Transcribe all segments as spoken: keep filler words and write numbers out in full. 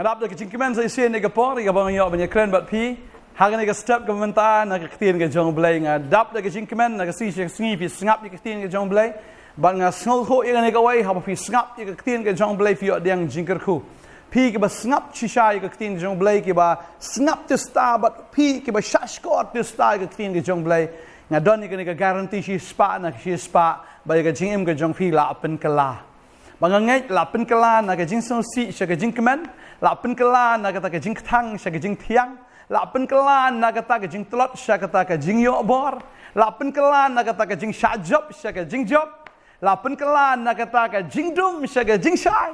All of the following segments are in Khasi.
Nga dap da ka jingkmen sa shisien ïa ka por ïa kaba nga ïoh ban ïakren bad phi ha kane ka step ka mynta na ka ktien ka jong U Blei. Nga dap da ka jingkmen na ka sngi sha ka sngi phi sngap ïa ka ktien ka jong U Blei. Bad nga sngewthuh ïa kane kawei, haba phi sngap ïa ka ktien ka jong U Blei phi ïoh pdiang jingkyrkhu. Phi kiba sngap shisha ïa ka ktien ka jong U Blei, kiba sngap tista, bad phi kiba shah shkor tista ïa ka ktien ka jong U Blei, nga don ïa kane ka guarantee shispah na shispah ba ïa ka jingim ka jong phi la pynkylla. Ba nga ngeit la pynkylla na ka jingsngewsih sha ka jingkmen, la pynkylla na kata ka jingkthang sha ka jingthiang, la pynkylla na kata ka jingtlot sha kata ka jingïoh bor, la pynkylla na kata ka jingshah jop sha ka jingjop, la pynkylla na kata ka jingdum sha ka jingshai,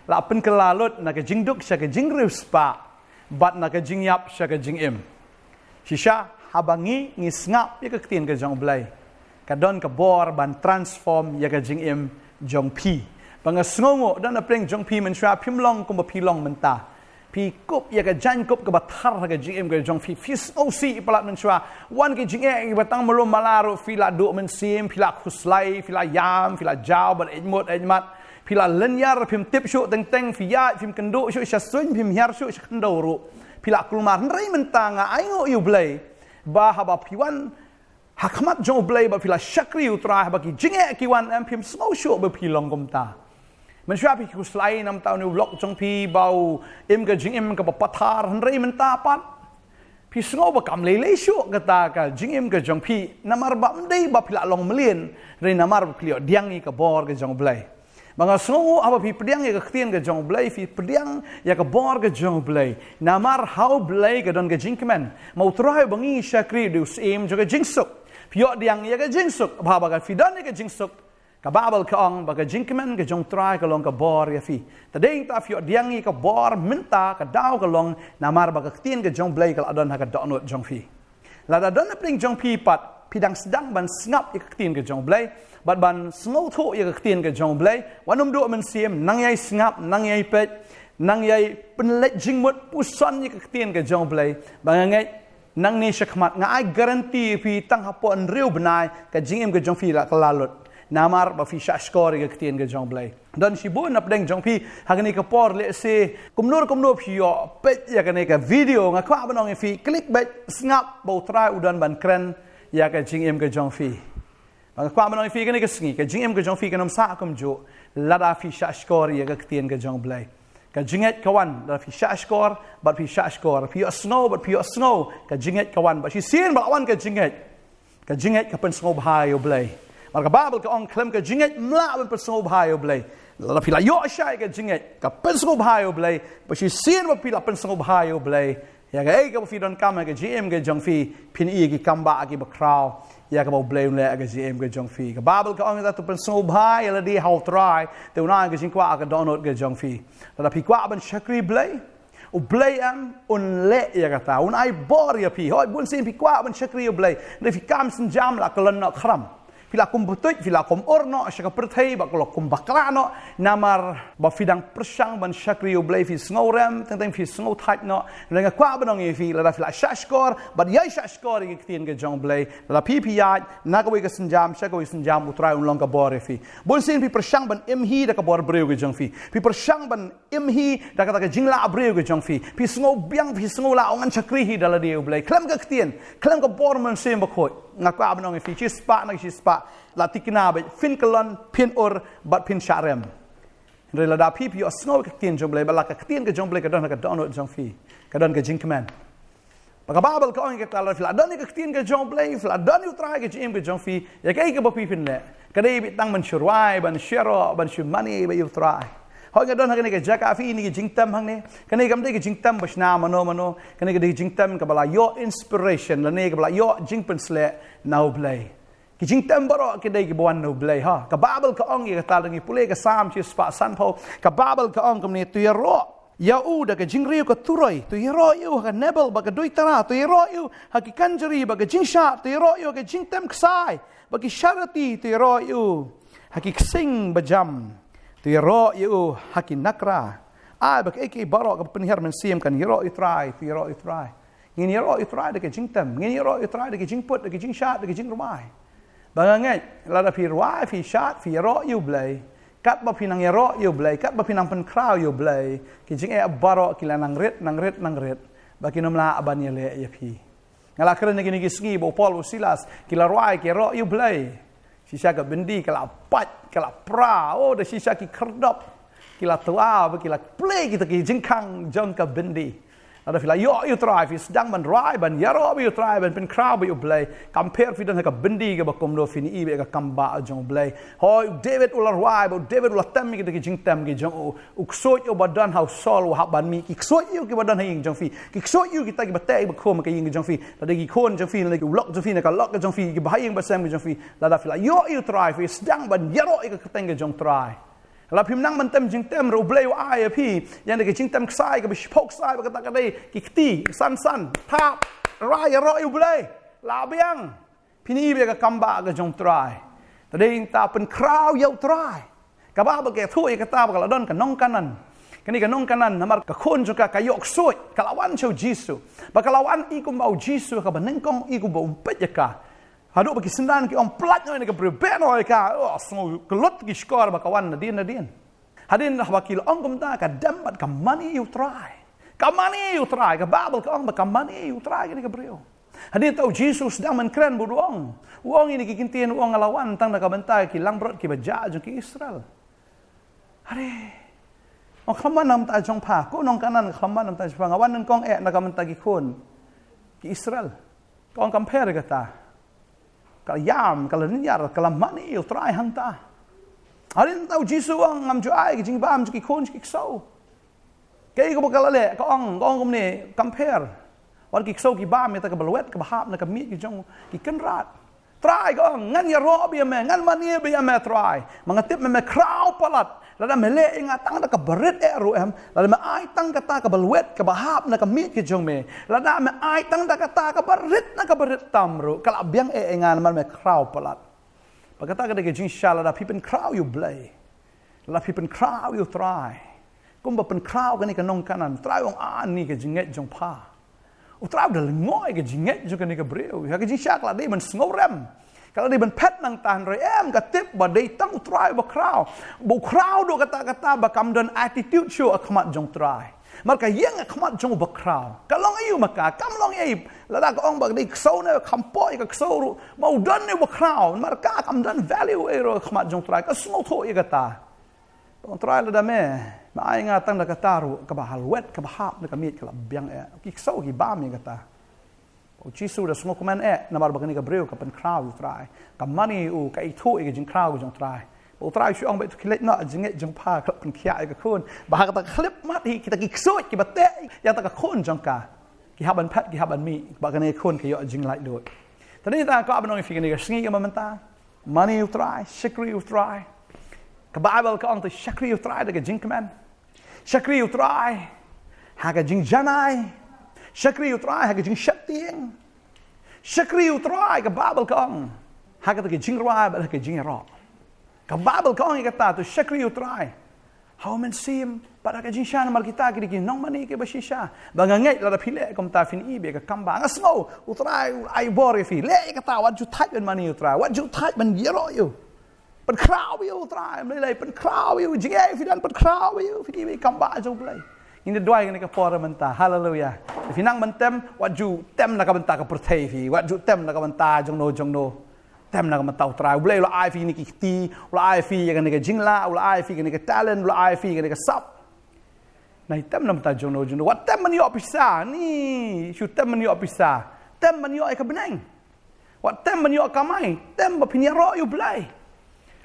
la pynkylla lut na ka jingduk sha ka jingriewspah, bad na ka jingïap sha ka jingim. Shisha, haba ngi, ngi sngap ïa ka ktien ka jong U Blei, ka don ka bor ban transform ïa ka jingim jong phi. Ba nga sngewnguh don na pdeng jong phi mynshuwa phim long kumba phi long mynta. Phi kup ïa ka jaiñkup kaba thar ha ka jingim ka jong phi. Phi sngewsih palat mynshuwa. Wan ki jingeh kiba tang malu mala ruh phi la duh mynsiem, phi la khuslai, phi la ïam, phi la jaw bad eit mut eit mat. Phi la lynñiar, phim tip shuh teng teng, phi ïaid, phim kynduh shuh sha suiñ, phim hiar shuh sha khyndew ruh. Phi la kulmar, hynrei mynta nga ainguh ïa U Blei ba haba phi wan ha khmat jong U Blei bad phi la shakri U Trai, haba ki jingeh ki wan em, phim sngew shuh ba phi long kumta. Mynshuwa phi khuslai namar une u lok jong phi ba u im ka jingim kaba pathar, hynrei mynta pat phi sngew ba kam lei lei shuh kata ka jingim ka jong phi, namar ba ym dei ba phi la long mlien, hynrei namar ba phi la ïoh pdiang ïa ka bor ka jong U Blei. Ba nga sngewnguh haba phi pdiang ïa ka ktien ka jong U Blei, phi pdiang ïa ka bor ka jong U Blei. Namar ha U Blei ka don ka jingkmen. Ma U Trai ba ngi shakri u dei u syiem jong ka jingsuk. Phi ïoh pdiang ïa ka jingsuk, ba haba ka phi don ïa ka jingsuk, ka Baibl ka ong ba ka jingkmen ka jong U Trai ka long ka bor ïa phi. Te dei nangta phi ïoh pdiang ïa ka bor mynta, ka daw ka long namar ba ka ktien ka jong U Blei ka la don ha ka dohnud jong phi. Lada don na pdeng jong phi pat, phi dang sdang ban sngap ïa ka ktien ka jong U Blei, bad ban sngewthuh ïa ka ktien ka jong U Blei, wat nym duh mynsiem, nang ïai sngap, nang ïai peit, nang ïai pynleit jingmut, puson ïa ka ktien ka jong U Blei, ba nga ngeit nangne shakhmat nga ai guarantee ïa phi tang hapoh hynriew bnai ka jingim ka jong phi la kylla lut. Namar ba phi shah shkor ïa ka ktien ka jong U Blei. Don shibun na pdeng jong phi ha kane ka por, lehse kumno kumno phi ïoh peit ïa kane ka video, nga kwah ban ong ïa phi, klik beit, sngap ba U Trai u don ban kren ïa ka jingim ka jong phi. Ba nga kwah ban ong ïa phi kane ka sngi, ka jingim ka jong phi kan ym sah kumjuh lada phi shah shkor ïa ka ktien ka jong U Blei. Ka jingngeit ka wan lada phi shah shkor bad phi shah shkor, phi ïohsngew bad phi ïohsngew, ka jingngeit ka wan. Bad shisien ba la wan ka jingngeit, ka jingngeit ka pynsngewbha ïa U Blei. Namar ka Baibl ka ong khlem ka jingngeit ym lah ban pynsngewbha ïa U Blei. Lada phi la ïoh shai ka jingngeit ka pynsngewbha ïa U Blei, bad shisien ba phi la pynsngewbha ïa U Blei, ïa kaei kaba phi donkam ha ka jingim ka jong phi, phin ïoh ki kam ba ki bakhraw ïa kaba U Blei un leh ha ka jingim ka jong phi. Ka Baibl ka ong, ïa uta uba pynsngewbha ïa lade ha U Trai, te un ai ka jingkwah ha ka dohnud ka jong phi. Lada phi kwah ban shakri Blei, U Blei un leh ïa kata, un ai bor ïa phi. Hooid, bun sien phi kwah ban shakri ïa U Blei, hynrei phi kam sienjam, la kyllon noh khram. Phi la kum butuit, phi la kum ur noh sha ka pyrthei, bad ka la kum bakla noh. Namar ba phi dang pyrshang ban shakri ïa U Blei, phi sngewrem, teng teng phi sngewthait noh. Hynrei nga kwah ban ong ïa phi, lada phi la shah shkor bad ïai shah shkor ïa ka ktien ka jong U Blei, lada phi phi ïaid na kawei ka sienjam sha kawei ka sienjam, U Trai un long ka bor ïa phi. Bun sien phi pyrshang ban im hi da ka bor briew ka jong phi. Phi pyrshang ban im hi da kata ka jinglah briew ka jong phi. Phi sngew biang, phi sngew lah, ong ngan shakri hi da lade ïa U Blei. Khlem ka ktien, khlem ka bor Mynsiem Bakhuid, nga kwah ban ong ïa phi, shispah na shispah, la thikna ba phin kyllon, phin ur bad phin shah rem. Hynrei lada phi phi ïohsngew ïa ka ktien jong U Blei, ba la ka ktien ka jong U Blei ka don ha ka dohnud jong phi, ka don ka jingkmen. Ba ka Baibl ka ong ïa kata, lada phi la don ïa ka ktien ka jong U Blei, phi la don ïa U Trai ha ka jingim ka jong phi, ïa kaei kaba phi phin leh? Ka dei beit tang ban shu rwai, ban shu ïaroh, ban shu mane bad ïa U Trai. Hooid, nga don ha kane ka jaka, phi i ïa kane ka jingtem hangne. Kane kam dei ka jingtem ba shna mano mano. Kane ka dei ka jingtem kaba la ïoh inspiration lane kaba la ïoh jingpynshlur na U Blei. Ki jingtem baroh ki dei kiba wan na U Blei, ha. Ka Baibl ka ong ïa kata, lada ngi pule ka Salm shispah sanphew, ka Baibl ka ong kumne: To ïaroh ïa U da ka jingriew ka turoi, to ïaroh ïa U ha ka Nebel bad ka Duitara, to ïaroh ïa U ha ki kynjri bad ka jingshad, to ïaroh ïa U ha ka jingtem ksai bad ki sharati, to ïaroh ïa U ha ki ksing bajam, to ïaroh ïa U ha ki nakra. Ai ba kaei kaei baroh kaba pynhiar mynsiem kan ïaroh ïa U Trai, to ïaroh ïa U Trai. Ngin ïaroh ïa U Trai da ka jingtem, ngin ïaroh ïa U Trai da ka jingput, da ka jingshad, da ka jingrwai. Ba nga ngeit lada phi rwai, phi shad, phi ïaroh ïa U Blei, Katba phi nang ïaroh ïa u Blei, katba phi nang pynkhraw ïa u Blei, ki jingeh baroh ki la nang rit, nang rit, nang rit, ba kin ym lah ban ïaleh ïa phi. Nga la kren ïa kine ki sngi ba u Paul, u Silas ki la rwai, ki ïaroh ïa u Blei. Shisha ka byndi ka la pait, ka la pra, oh, da shisha ki khyrdop ki la twa, ba ki la plie kita ki jingkhang jong ka byndi. Lada phi la ïoh ïa u Trai, phi sdang ban rwai, ban ïaroh bad ïa u Trai, ban pynkhraw bad ïa u Blei, kam pher phi don ha ka byndi kaba kumno, phin ïohi bad ïa ka kam bah jong u Blei. Hooid, u David u la rwai, bad u David u la tem ïa kita ki jingtem ki jong u. U ksuid uba don ha u Saul u hap ban mih. Ki ksuid ïa u kiba don ha ïing jong phi, ki ksuid ïa u kita kiba teh kiba khum ha ka ïing jong phi, lada ki khun jong phi, lada ki lok jong phi, na ka lok jong phi, kiba ha ïing ba sem ki jong phi, lada phi la ïoh ïa u Trai, phi sdang ban ïaroh ïa ka kyrteng ka jong u Trai. Lada phim nang ban tem jingtem ruh, u Blei u ai ïa phi ïa kane ka jingtem ksai kaba shiphew ksai, ba kata ka dei ki kti san san, thap, rwai, ïaroh ïa u Blei, la biang. Phin ïohi bad ïa ka kam bah ka jong u Trai. Te dei nangta pynkhraw ïa u Trai. Ka Baibl ka ïathuh ïa kata ba ka la don ka nong Kanaan. Kane ka nong Kanaan, namar ka khun jong ka ka ïoh ksuid, ka la wan sha u Jisu. Ba ka la wan i kumba u Jisu, kaba nyngkong i kumba um peit ïa ka. Haduh ba ki synran ki ong, pynlait noh ïa kane ka briew, beh noh ïa ka. Oh, sngew kyllut ki shkor ba ka wan nadien nadien. Hadien haba ki la ong kumta, ka dem bad ka mane ïa u Trai. Ka mane ïa u Trai, ka Baibl ka ong ba ka mane ïa u Trai kane ka briew. Hadien ta u Jisu u sdang ban kren bad u ong. U ong ïa kine ki ktien, u ong, nga la wan tang na ka bynta ki langbrot kiba jah jong ki Israel. Are. Ong, khlem wan na ka bynta jong pha, ko nong Kanaan, khlem wan na ka bynta jong pha, nga wan nyngkong eh na ka bynta ki khun ki Israel. Ka ong kam pher ïa kata. Ka ïam, ka la nyngkong, ka la mane ïa u Trai hangta. Hadien ta u Jisu u ong, ngam ju ai ka jingbam jong ki khun sha ki ksew. Kaei kaba ka la leh, ka ong, ka ong kumne, kam pher. Wat ki ksew ki bam ïa kata kaba lwet kaba hap na ka miej ka jong ki kynrad. Trai, ka ong, ngan ïaroh bad ïa me, ngan mane bad ïa me Trai. Ma nga tip me, me khraw palat. Lada me leh ïa nga tang da kaba rit eh ruh em, lada me ai tang kata kaba lwet kaba hap na ka miej ka jong me, lada me ai tang da kata kaba rit na kaba rit tam ruh, ka la biang eh ïa nga namar me khraw palat. Bad kata ka dei ka jingshisha, lada phi pynkhraw ïa u Blei, lada phi pynkhraw ïa u Trai, kumba pynkhraw kane ka nong Kanaan, Trai u ong, ani ka jingngeit jong pha. U Trai u da lyngngoh ïa ka jingngeit jong kane ka briew. Ïa ka jingshisha ka la dei ban sngewrem, ka la dei ban phet nangta, hynrei em, ka tip ba dei tang u Trai uba khraw. Ba u khraw duh katta katta ba kam don attitude shuh ha khmat jong u Trai. Namar ka ïeng ha khmat jong uba khraw. Ka long aïu ma ka, kam long ei. Lada ka ong ba ka dei ksew ne kham poi ka ksew ruh, ma u don ne uba khraw, namar ka kam don value ei ruh ha khmat jong u Trai, ka sngewthuh ïa kata. Ong, Trai, lada me, me ai nga tang da kata ruh, kaba halwet, kaba hap na ka miej ka la biang eh. Ki ksew ki bam ïa kata. U Jisu u da sngewkmen eh namar ba kane ka briew ka pynkhraw ïa u Trai, ka mane ïa u, ka ithuh ïa ka jingkhraw ka jong u Trai. Ba u Trai u shu ong ba to khie leit noh, jingngeit jong pha ka la pynkhiah ïa ka khun. Ba ha kata ka khyllipmat hi kita ki ksuid kiba teh ïa kata ka khun jong ka, ki hap ban phet, ki hap ban mih, ba kane ka khun ka ïoh jinglaitluid. Te nangta ka ban ong ïa phi kane ka sngi kaba mynta, mane ïa u Trai, shakri ïa u Trai. Ka Baibl ka ong to shakri ïa u Trai da ka jingkmen. Shakri ïa u Trai ha ka jingjanai. Shakri ïa u Trai ha ka jingsheptieng. Shakri ïa u Trai, ka Baibl ka ong, ha kata ka jingrwai bad ha ka jingïaroh. Ka Baibl ka ong ïa kata, to shakri ïa u Trai ha u mynsiem bad ha ka jingshisha, namar kita ki dei ki nongmane kiba shisha. Ba nga ngeit lada phi leh kumta phin ïohi bad ïa ka kam bah. Nga sngew u Trai u ai bor ïa phi. Leh ïa kata, wat ju thait ban mane ïa u Trai, wat ju thait ban ïaroh ïa u. Pynkhraw ïa u Trai, ym lei lei, pynkhraw ïa u, jingeh phi don, pynkhraw ïa u, phi dei kam bah jong u Blei. Ngin ïa duwai kane ka por mynta. Haleluya. Phi nang ban tem, wat ju tem na ka bynta ka pyrthei phi, wat ju tem na ka bynta jongno jongno. Tem na ka bynta u Trai. U Blei u la ai phi kine ki kti, u la ai phi ïa kane ka jinglah, u la ai phi kane ka talent, u la ai phi kane ka sap. Nai tem na ka bynta jongno jongno. Wat tem ban ïoh pisa, ni shu tem ban ïoh pisa. Tem ban ïoh ïa ka bneng. Wat tem ban ïoh kamai, tem ba phin ïaroh ïa u Blei.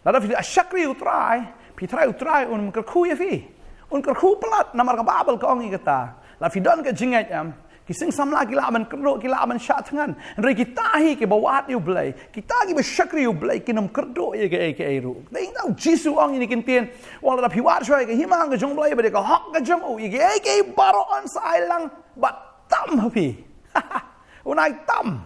Lada phi shakri ïa u Trai, phi tharai u Trai un kyrkhu ïa phi. Un kyrkhu palat, namar ka Baibl ka ong ïa kata. Lada phi don ka jingngeit em, ki sing samla ki lah ban kyrduh, ki lah ban shah thngan. Hynrei kita hi kiba wad ïa u Blei, kita kiba shakri ïa u Blei, kin ym kyrduh ïa kaei kaei ruh. Dei tang u Jisu u ong ïa kine ki ktien, u ong lada phi wad shuwa ïa ka hima ka jong u Blei bad ïa ka hok ka jong u, ïa kaei kaei baroh yn sa ai lang bad tam ha phi. Un ai tam.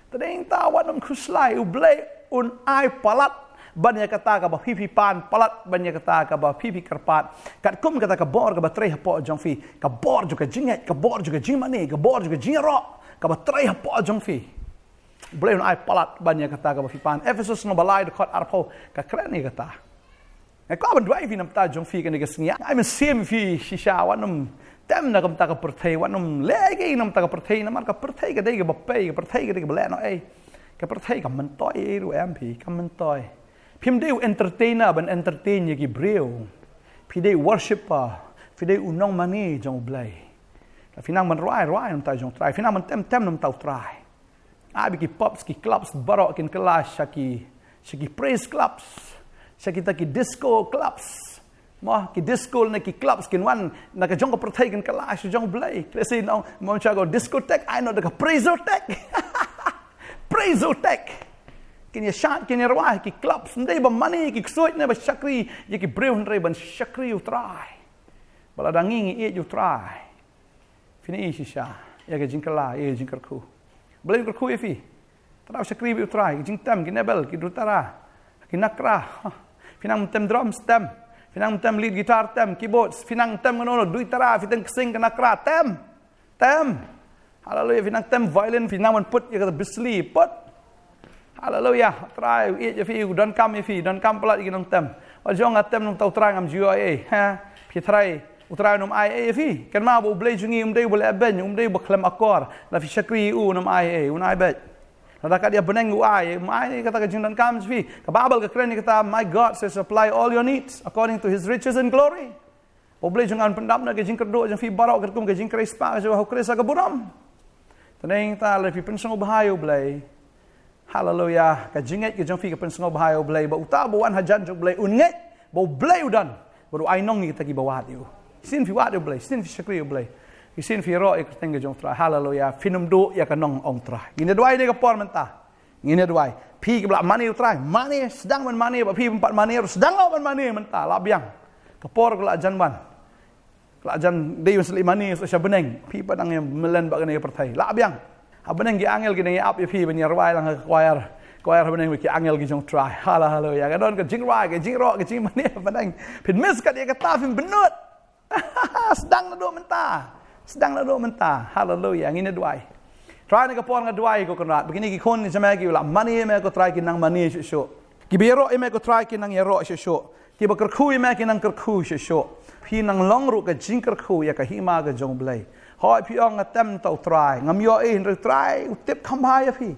Te dei tang wat nym khuslai, u Blei un ai palat ban ïa kata kaba phi phi pan, palat ban ïa kata kaba phi phi kyrpad. Katkum kata ka bor kaba trei hapoh jong phi, ka bor jong ka jingngeit, ka bor jong ka jingmane, ka bor jong ka jingïaroh kaba trei hapoh jong phi. U Blei un ai palat ban ïa kata kaba phi pan. Ephesus lynnong ba lai dkhot arphew ka kren ïa kata. Nga kwah ban duwai ïa phi namar ta jong phi kane ka sngi. Ai mynsiem ïa phi shisha, wat nym tem na ka bynta ka pyrthei, wat nym leh ei ei na ka bynta ka pyrthei, namar ka pyrthei ka dei kaba pei, ka pyrthei ka dei kaba leh noh-ei. Ka pyrthei kam myntoi ei ruh em phi, kam myntoi. Phim dei u entertainer ban entertain ïa ki briew. Phi dei u worshipper, phi dei u nongmane jong U Blei. Phi nang ban rwai, rwai na ka bynta jong U Trai, phi nang ban tem, tem na ka bynta U Trai. Ai ba ki pubs, ki clubs baroh kin kylla sha ki, sha ki praise clubs, sha kita ki disco clubs. Mo, ki disco ne ki clubs kin wan na ka jong ka pyrthei, kin kylla sha jong U Blei. Khlem shu ong, mo, sha ka discotheque, ai noh da ka praiseotheque. Praiseotheque. Kin ïa shad, kin ïa rwai ki clubs, ym dei ban mane ïa ki ksuid ne ban shakri ïa ki briew, hynrei ban shakri ïa U Trai. Ba lada ngi, ngi ïeit ïa U Trai, phin ïohi shisha ïa ka jingkylla, ïa ka jingkyrkhu. Blei un kyrkhu ïa phi. Tang da shakri bad U Trai, ki jingtem, ki nebel, ki duitara, ki nakra. Phi nang tem drums, tem. Phi nang tem lead guitar, tem. Keyboards, phi nang tem kano kano, duitara, phi tem ksing, ka nakra, tem. Tem. Haleluia, phi nang tem violin, phi nang ban put ïa kata bisli, put. Haleluia. U Trai u ïeit ïa phi, u donkam ïa phi, donkam palat ïa ki nongtem. Wat ong nga tem na ka bynta U Trai, ngam ju ïoh ei ei. Ha? Phi trai, U Trai un ym ai ei ei ïa phi. Kynmaw ba U Blei jong ngi um dei uba leh beiñ, um dei uba khlem akor. Lada phi shakri ïa u, un ym ai ei ei, un ai beit. Lada kat ïa bneng u ai, um ai kata ka jingdonkam jong phi. Ka Baibl ka kren ïa kata, "My God shall supply all your needs according to his riches in glory." Ba U Blei jong nga un pyndap noh ïa ka jingkyrduh jong phi baroh katkum ka jingkhreh spah ka jong u ha U Khrist ha ka burom. Te nangta lada phi pynsngewbha ïa U Blei. Haleluia. Ka jingngeit ka jong phi ka pynsngewbha ïa U Blei, ba uta uba wan hajan jong U Blei un ngeit ba U Blei u don, bad un ai nong ïa kita kiba wad ïa u. Shisien phi wad ïa U Blei, shisien phi shakri ïa U Blei, shisien phi ïaroh ïa ka kyrteng ka jong U Trai. Haleluia. Phin ym duh ïa ka nong, ong U Trai. Ngin ïa duwai ne ka por mynta. Ngin ïa duwai. Phi kiba la mane ïa U Trai, mane, sdang ban mane, bad phi bym pat mane ruh, sdang noh ban mane mynta, lah biang. Ka por ka la jan wan. Ka la jan dei ban sa leit mane sha bneng. Phi pat dang ïa mlien bad kane ka pyrthei. Lah biang. Ha bneng ki angel ki dang ïa ap ïa phi ban ïa rwai lang ha ka choir. Choir ha bneng bad ki angel ki jong U Trai. Haleluia. Ka don ka jingrwai, ka jingïaroh, ka jingmane ha bneng. Phin miss kat ïa kata, phin bynnud. Sdang naduh mynta. Sdang naduh mynta. Haleluia. Ngin ïa duwai. Trai, ha kane ka por nga duwai, ko Kynrad, ba kine ki khun jong me kiba la mane ïa me, ko Trai, kin nang mane shuh shuh. Kiba ïaroh ïa me, ko Trai, kin nang ïaroh shuh shuh. Kiba kyrkhu ïa me, kin nang kyrkhu shuh shuh. Phin nang long ruh ka jingkyrkhu ïa ka hima ka jong U Blei. Hooid, phi ong, nga tem na ka bynta U Trai, ngam ïoh ei ei, hynrei U Trai u tip kham bha ïa phi.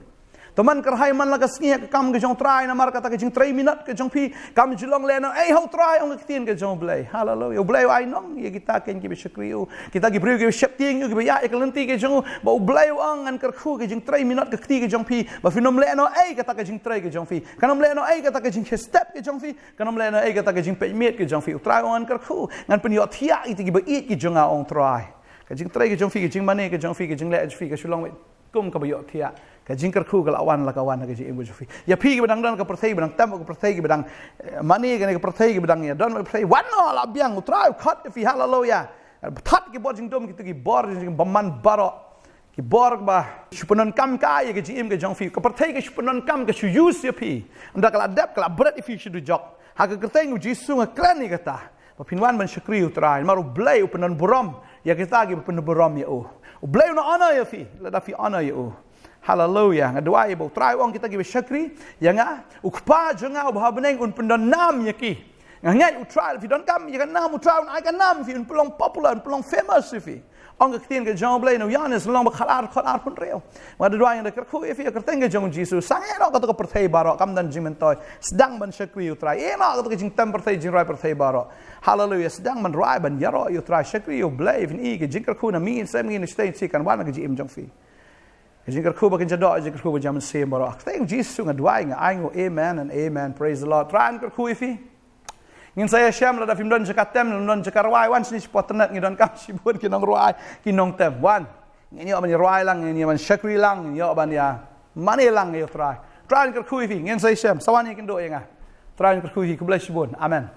To man kyrhai man la ka sngi ha ka kam ka jong U Trai, namar kata ka jingtrei minot ka jong phi kam ju long lehnohei ha U Trai, ong ka ktien ka jong U Blei. Haleluia. U Blei u ai nong ïa kita ken kiba shakri ïa u. Kita ki briew kiba sheptieng ïa u, kiba ïaid ïa ka lynti ka jong u. Ba U Blei u ong, ngan kyrkhu ka jingtrei minot ka kti ka jong phi. Ba phin ym lehnohei kata ka jingtrei ka jong phi. Kan ym lehnohei kata ka jingkhie step ka jong phi. Kan ym lehnohei kata ka jingpeit miet ka jong phi. U Trai u ong, ngan kyrkhu. Ngan pynïohthiah ïa kita kiba ïeit ki jong nga, ong U Trai. Ka jingtrei ka jong phi, ka jingmane ka jong phi, ka jingleh jong phi, ka shu long beit kum kaba ïohthiah. Ka jingkyrkhu ka la wan, la ka wan ha ka jingim ka jong phi. Ïa phi kiba dang don ha ka pyrthei, ba dang tem ha ka pyrthei, kiba dang, eh, mane kane ka pyrthei, kiba dang ïa don ha ka pyrthei, wan noh, lah biang, U Trai u khot ïa phi, haleluia. Bthat ki bor jingdum, kita ki bor jingbymman baroh. Ki bor ba shu pyndonkam ïa ka jingim ka jong phi. Ka pyrthei ka shu pyndonkam, ka shu use ïa phi. Ynda ka la dep, ka la bret ïa phi sha dujok. Ha ka kyrteng U Jisu nga kren ïa kata. Ba phin wan ban shakri U Trai, namar U Blei u pyndon burom ïa kita kiba pyndon burom ïa u. U Blei un honor ïa phi lada phi honor ïa u. Haleluia. Nga duwai ba U Trai u ong, kita kiba shakri ïa nga, U Kpa jong nga uba ha bneng un pyndon nam ïa ki. Nga ngeit U Trai, phi donkam ïa ka nam, U Trai un ai ka nam ïa phi, un pynlong popular, un pynlong famous ïa phi. Ong ka ktien ka jong U Blei na u Ïoannis lynnong ba khatar, dkhot arphew hynriew. Nga da duwai, nga da kyrkhu ïa phi ha ka kyrteng ka jong U Jisu. Sangeh noh kato ka pyrthei baroh, kam don jingmyntoi. Sdang ban shakri U Trai. Ïeh noh kato ka jingtem pyrthei, jingrwai pyrthei baroh. Haleluia. Sdang ban rwai, ban ïaroh ïa U Trai, shakri ïa U Blei. Phin i ka jingkyrkhu na miet, sem miet, na shisien shi kan wan ha ka jingim jong phi. Ka jingkyrkhu ba kan jadok, jingkyrkhu ba jan mynsiem baroh. Ha ka kyrteng U Jisu nga duwai, nga ai nguh. Amen and amen. Praise the Lord. Trai un kyrkhu ïa phi. Ngin sa ïashem, lada phim don jaka tem, phim don jaka rwai, wan shane shapoh tnat, ngi donkam shibun ki nongrwai, ki nongtem. Wan. Ngin ïoh ban ïa rwai lang, ngin ïoh ban shakri lang, ngin ïoh ban ïa mane lang ïa U Trai. Trai un kyrkhu ïa phi, ngin sa ïashem, sa wan ïakynduh ïa nga. Trai un kyrkhu ïa phi, khublei shibun. Amen.